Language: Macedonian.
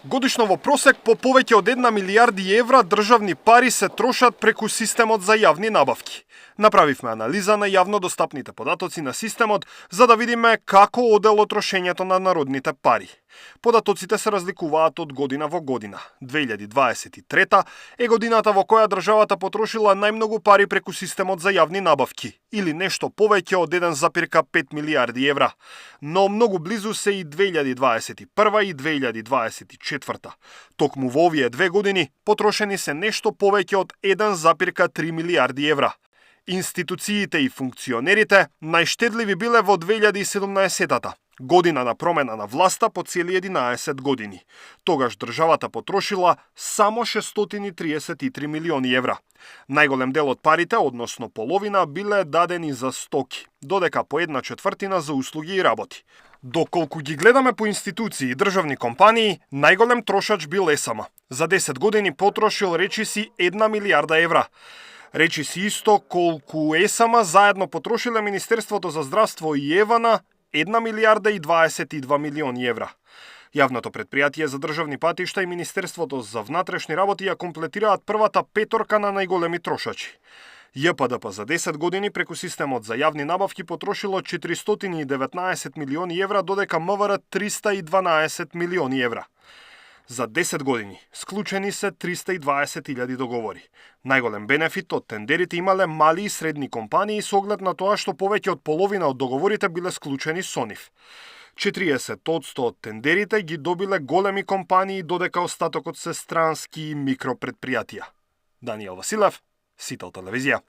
Годишно во просек по повеќе од 1 милијарди евра државни пари се трошат преку системот за јавни набавки. Направивме анализа на јавно достапните податоци на системот за да видиме како одело трошењето на народните пари. Податоците се разликуваат од година во година. 2023 е годината во која државата потрошила најмногу пари преку системот за јавни набавки, или нешто повеќе од 1,5 милијарди евра. Но многу близу се и 2021 и 2024. Токму во овие две години потрошени се нешто повеќе од 1,3 милијарди евра. Институциите и функционерите најштедливи биле во 2017-та, година на промена на власта по цели 11 години. Тогаш државата потрошила само 633 милиони евра. Најголем дел од парите, односно половина, биле дадени за стоки, додека по 1/4 за услуги и работи. Доколку ги гледаме по институции и државни компании, најголем трошач бил ЕСАМА. За 10 години потрошил речиси 1 милијарда евра. Речиси исто колку ЕСАМА заедно потрошиле Министерството за здравство и ЕВАНА 1 милијарда и 22 милиони евра. Јавното претпријатие за државни патишта и Министерството за внатрешни работи ја комплетираат првата петорка на најголеми трошачи. ЈПДП за 10 години преку системот за јавни набавки потрошило 419 милиони евра, додека МВР 312 милиони евра. За 10 години склучени се 320.000 договори. Најголем бенефит од тендерите имале мали и средни компании со оглед на тоа што повеќе од половина од договорите биле склучени со нив. 40% од тендерите ги добиле големи компании, додека остатокот се странски и микропредпријатија. Даниел Василев, Сител телевизија.